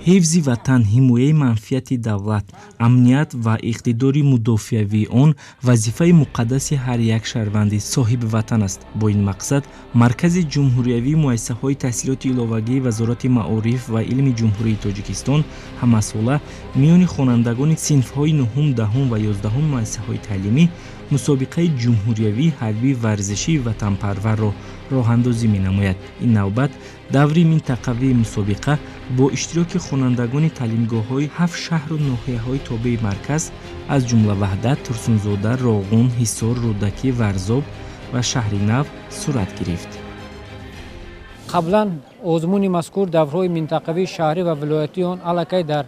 Ҳифзи ватан, ҳимояи манфиати давлат, амният ва иқтидори мудофиавии он вазифаи муқаддаси ҳар як шаҳрванди соҳиби ватан аст. Бо ин мақсад Маркази ҷумҳуриявии муассисаҳои таҳсилоти иловагии Вазорати маориф ва илми Ҷумҳурии Тоҷикистон ҳамасола миёни хонандагони синфҳои нуҳум, даҳум ва ёздаҳум муассисаҳои таълимӣ мусобиқаи ҷумҳуриявии ҳарбии варзишии ватанпарварро роҳандозӣ менамояд. Ин навбат даври минтақавии мусобиқа бо иштироки хонандагони таълимгоҳҳои ҳафт шаҳру ноҳияҳои тобеи марказ, аз ҷумла Ваҳдат, Турсунзода, Роғун, Ҳисор, Рӯдакӣ, Варзоб ва Шаҳри Нав сурат гирифт. Қаблан озмуни мазкур даврҳои минтақавии шаҳрӣ ва вилоятии он аллакай дар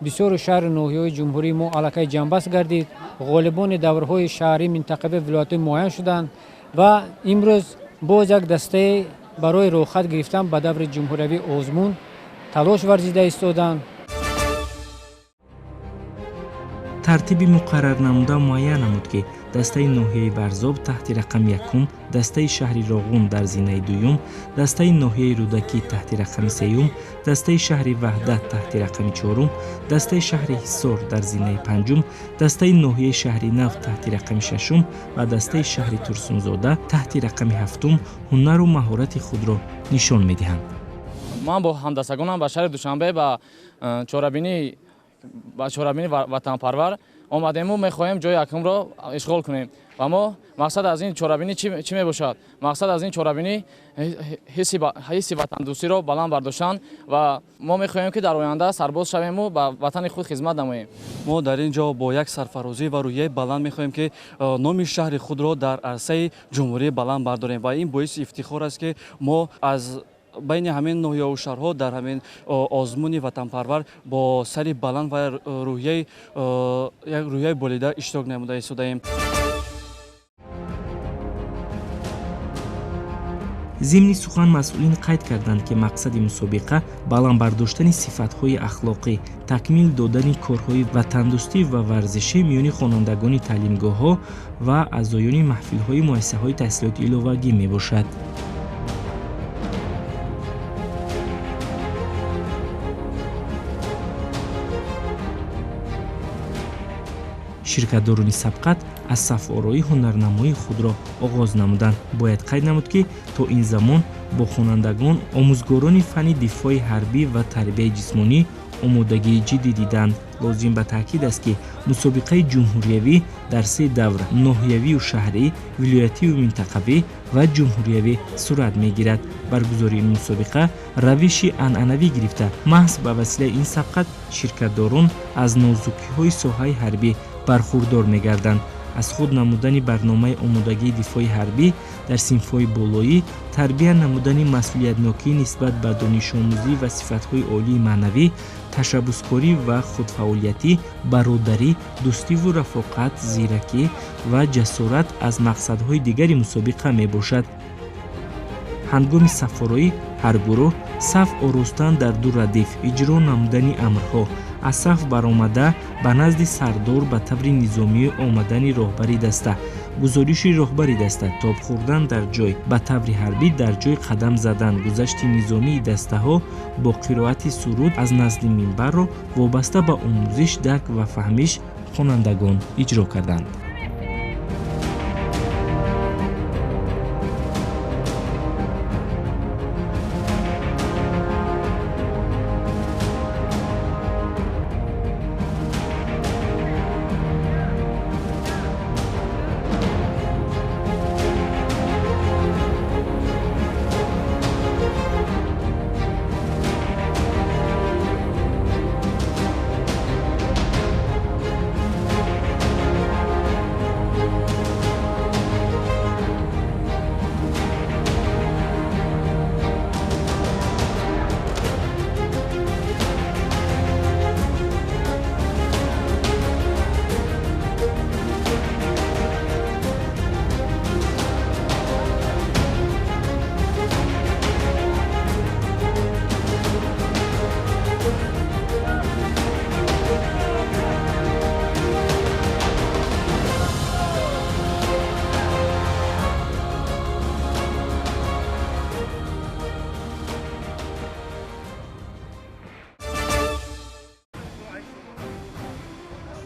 бисёри шаҳру ноҳияҳои ҷумҳурии мо аллакай ҷамъбаст гардид. Ғолибони даврҳои шаҳрӣ, минтақавӣ, вилоятӣ муайян шуданд ва имрӯз боз як дастае барои роҳхат гирифтан ба даври ҷумҳуриявии озмун талош варзида истоданд. Тартиби муқаррарнамуда муайян намуд, ки дастаи ноҳияи Варзоб таҳти рақами якум, дастаи шаҳри Роғун дар зинаи дуюм, дастаи ноҳияи Рӯдакӣ таҳти рақами сеюм, дастаи шаҳри Ваҳдат таҳти рақами чорум, дастаи шаҳри Ҳисор дар зинаи панҷум, дастаи ноҳияи Шаҳри Нав таҳти рақами шашум ва дастаи шаҳри Турсунзода таҳти рақами ҳафтум ҳунару маҳорати худро нишон медиҳанд. Ман бо ҳамдастагонам ба шаҳри Душанбе ба чорабинии ватанпарвар омадему мехоҳем ҷои якумро ишғол кунем. Ва мо мақсад аз ин чорабинӣ чӣ мебошад? Мақсад аз ин чорабинӣ ҳисси ватандӯстиро баланд бардоштан ва мо мехоҳем, ки дар оянда сарбоз шавему ба ватани худ хизмат намоем. Мо дар ин ҷо бо як сарфарозӣ ва рӯҳияи баланд мехоҳем, ки номи шаҳри худро дар арсаи ҷумҳурӣ баланд бардорем ва ин боиси ифтихор аст, ки мо аз байни ҳамин ноҳияву шаҳрҳо дар ҳамин озмуни ватанпарвар бо сари баланд ва як рӯҳияи болида иштирок намуда истодаем. Зимни сухан масъулин қайд карданд, ки мақсади мусобиқа баланд бардоштани сифатҳои ахлоқӣ, такмил додани корҳои ватандӯстӣ ва варзишӣ миёни хонандагони таълимгоҳҳо ва аъзоёни маҳфилҳои муассисаҳои таҳсилоти иловагӣ мебошад. Ширкатдорони сабқат аз сафорои ҳунарнамоии худро оғоз намуданд. Бояд қайд намуд, ки то ин замон бо хонандагон омӯзгорони фанни дифои ҳарбӣ ва тарбияи ҷисмонӣ омодагии ҷиддӣ диданд. Лозим ба таъкид аст, ки мусобиқаи ҷумҳуриявӣ дар се давр ноҳиявию шаҳрӣ, вилоятию минтақавӣ ва ҷумҳуриявӣ сурат мегирад. Баргузории ин мусобиқа равиши анъанавӣ гирифта, маҳз ба василаи ин сабқат ширкатдорон аз нозукиҳои соҳаи ҳарбӣ бархурдор мегарданд. Аз худ намудани барномаи омодагии дифои ҳарбӣ дар синфҳои болоӣ, тарбия намудани масъулиятнокӣ нисбат ба донишомӯзӣ ва сифатҳои олии маънавӣ, ташаббускорӣ ва худфаъолиятӣ, бародарӣ, дӯстиву рафоқат, зиракӣ ва ҷасорат аз мақсадҳои дигари мусобиқа мебошад. Ҳангоми сафороӣ ҳар гурӯҳ саф оростан дар ду радиф, иҷро намудани амрҳо, аз саф баромада ба назди сардор ба таври низомӣ омадани роҳбари даста, гузориши роҳбари даста, тоб хӯрдан дар ҷой, ба таври ҳарбӣ дар ҷой қадам задан, гузашти низомии дастаҳо бо қироати суруд аз назди минбарро вобаста ба омӯзиш, дарк ва фаҳмиш хонандагон иҷро карданд.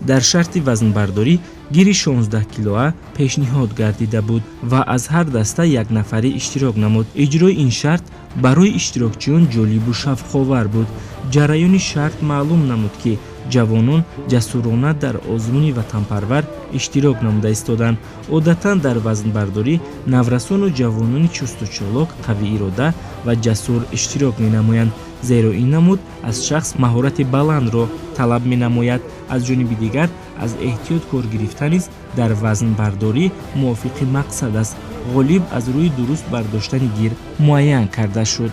Дар шарти вазнбардорӣ гири 16 килоа пешниҳод гардида буд ва аз ҳар даста як нафарӣ иштирок намуд. Иҷрои ин шарт барои иштирокчиён ҷолибу шавқовар буд. Ҷараёни шарт маълум намуд, ки ҷавонон ҷасурона дар озмуни ватанпарвар иштирок намуда истоданд. Одатан дар вазнбардорӣ наврасону ҷавонони чусту чолок, қавиирода ва ҷасур иштирок менамоянд, зеро ин намуд аз шахс маҳорати баландро талаб менамояд. Аз ҷониби дигар, аз эҳтиёт кор гирифта низ дар вазнбардорӣ мувофиқи мақсад аст. Ғолиб аз рӯи дуруст бардоштани гир муайян карда шуд.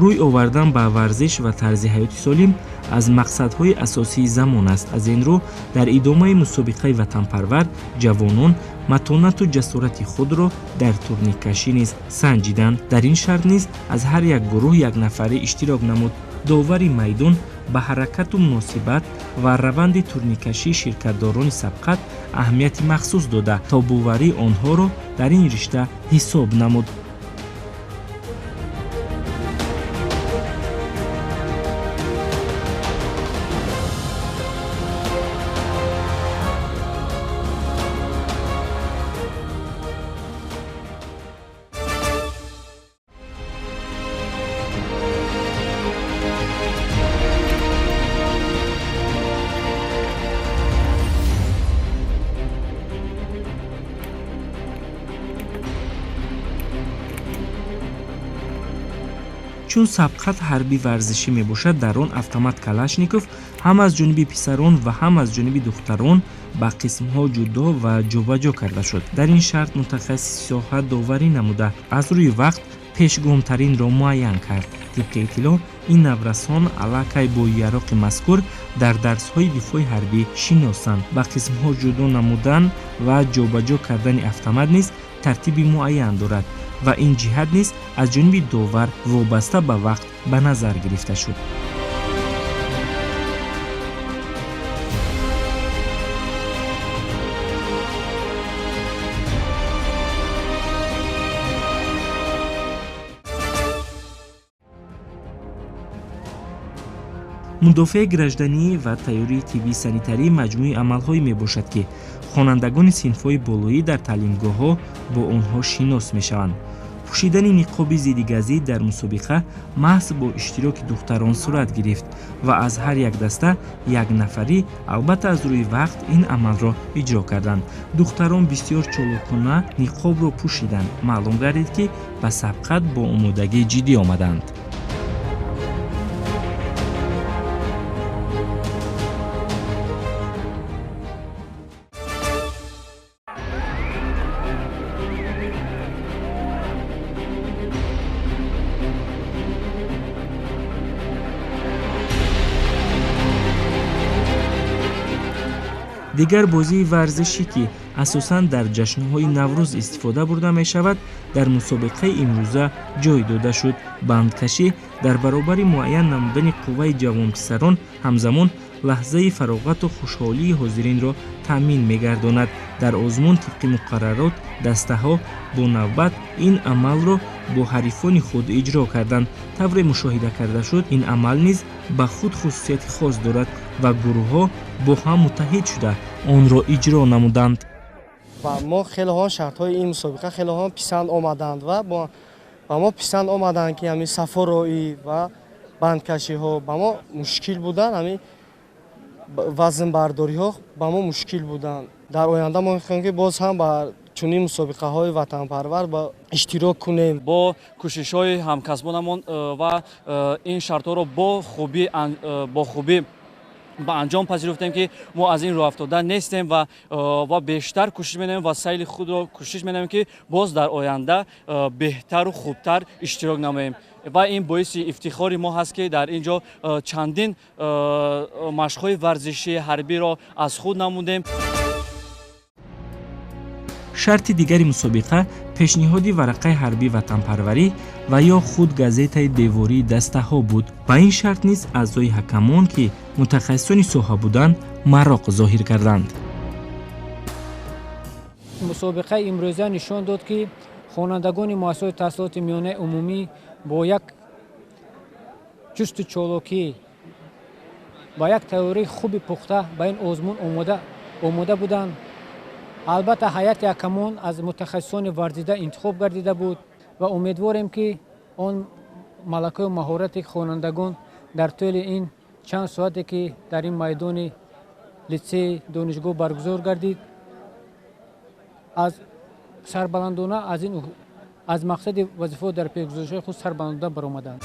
Рӯй овардан ба варзиш ва тарзи ҳаёти солим аз мақсадҳои асосии замон аст. Аз ин рӯ, дар идомаи мусобиқаи ватанпарвар ҷавонон матонату ҷасорати худро дар турниккашӣ низ санҷиданд. Дар ин шарт низ аз ҳар як гурӯҳ як нафарӣ иштирок намуд. Довари майдон ба ҳаракату муносибат ва раванди турниккашии ширкатдорони сабқат аҳамияти махсус дода, то боварии онҳоро дар ин ришта ҳисоб намуд. Чун сабқат ҳарби варзишӣ мебошад, дар он автомат Калашников ҳам аз ҷониби писарон ва ҳам аз ҷониби духтарон ба қисмҳо ҷудо ва ҷобаҷо карда шуд. Дар ин шарт мутахассиси соҳа доварӣ намуда, аз рӯи вақт пешгомтаринро муайян кард. Тибқи иттилоъ, ин наврасон аллакай бо яроқи мазкур дар дарсҳои дифои ҳарбӣ шиносанд. Ба қисмҳо ҷудо намудан ва ҷобаҷо кардани автомат низ тартиби муайян дорад ва ин ҷиҳат низ аз ҷониби довар вобаста ба вақт ба назар гирифта шуд. Мудофиаи гражданӣ ва тайёрии тиббии санитарӣ маҷмӯи амалҳое мебошад, ки хонандагони синфҳои болоӣ дар таълимгоҳҳо бо онҳо шинос мешаванд. Пӯшидани ниқоби зиддигазӣ дар мусобиқа маҳз бо иштироки духтарон сурат гирифт ва аз ҳар як даста як нафарӣ, албатта аз рӯи вақт, ин амалро иҷро карданд. Духтарон бисёр чолокона ниқобро пӯшиданд. Маълум гардид, ки ба сабқат бо омодагии ҷиддӣ омаданд. Дигар бозии варзишӣ, ки асосан дар ҷашнҳои Наврӯз истифода бурда мешавад, дар мусобиқаи имрӯза ҷой дода шуд. Бандкашӣ дар баробари муайян намудани қувваи ҷавонписарон ҳамзамон лаҳзаи фароғату хушҳолии ҳозиринро таъмин мегардонад. Дар озмун тибқи муқаррарот дастаҳо бо навбат ин амалро бо ҳарифони худ иҷро карданд. Тавре мушоҳида карда шуд, ин амал низ ба худ хусусияти хос дорад ва гурӯҳҳо бо ҳам муттаҳид шуда онро иҷро намуданд. Ба мо хеле шартҳои ин мусобиқа хеле писанд омаданд ва ба мо писанд омаданд, ки ҳамин сафороӣ ва бандкашиҳо ба мо мушкил буданд, ҳамин вазнбардориҳо ба мо мушкил буданд. Дар оянда мо мехоҳем, ки боз ҳам ба чунин мусобиқаҳои ватанпарвар ба иштирок кунем. Бо кӯшишҳои ҳамкасбонамон ва ин шартҳоро бо хубӣ ба анҷом пазируфтем, ки мо аз ин роҳ афтода нестем ва бештар кӯшиш менамоем ва сайли худро кӯшиш менамоем, ки боз дар оянда беҳтару хубтар иштирок намоем. Ва ин боиси ифтихори мо ҳаст, ки дар ин ҷо чандин машқҳои варзишии ҳарбиро аз худ намудем. Шарти дигари мусобиқа пешниҳоди варақаи ҳарбии ватанпарварӣ ва ё худ газетаи девории дастаҳо буд. Ба ин шарт низ аъзои ҳакамон, ки мутахассисони соҳа буданд, мароқ зоҳир карданд. Мусобиқаи имрӯза нишон дод, ки Хонандагони муассисаҳои таҳсилоти миёнаи умумӣ бо як ҷусту чолокӣ, ба як тайёрии хуби пухта ба ин озмун омода буданд. Албатта, ҳайати ҳакамон аз мутахассисони варзида интихоб гардида буд ва умедворем, ки он малакаю маҳорати хонандагон дар тӯли ин чанд соате, ки дар ин майдони литсеи донишгоҳ баргузор гардид, аз сарбаландона аз ин аз мақсади вазифаҳо дар пешгузоштаи худ сарбаландона баромаданд.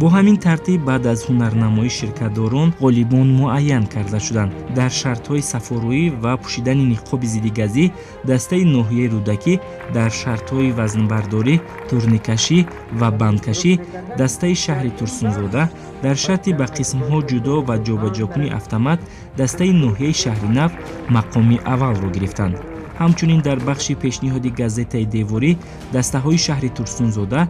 Бо ҳамин тартиб, баъд аз ҳунарнамоии ширкатдорон ғолибон муайян карда шуданд. Дар шартҳои сафороӣ ва пӯшидани ниқоби зиддигазӣ дастаи ноҳияи Рӯдакӣ, дар шартҳои вазнбардорӣ, турникашӣ ва бандкашӣ дастаи шаҳри Турсунзода, дар шарти ба қисмҳо ҷудо ва ҷобаҷокунии автомат дастаи ноҳияи Шаҳринав мақоми аввалро гирифтанд. Ҳамчунин дар бахши пешниҳоди газетаи деворӣ дастаҳои шаҳри Турсунзода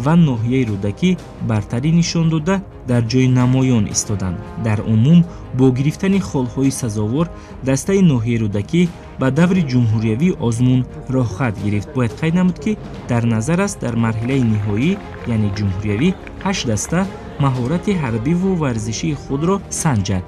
ва ноҳияи Рӯдакӣ бартарӣ нишон дода, дар ҷои намоён истоданд. Дар умум бо гирифтани холҳои сазовор дастаи ноҳияи Рӯдакӣ ба даври ҷумҳуриявии озмун роҳхат гирифт. Бояд қайд намуд, ки дар назар аст дар марҳилаи ниҳоӣ, яъне ҷумҳуриявӣ, 8 даста маҳорати ҳарбиву варзишии худро санҷад.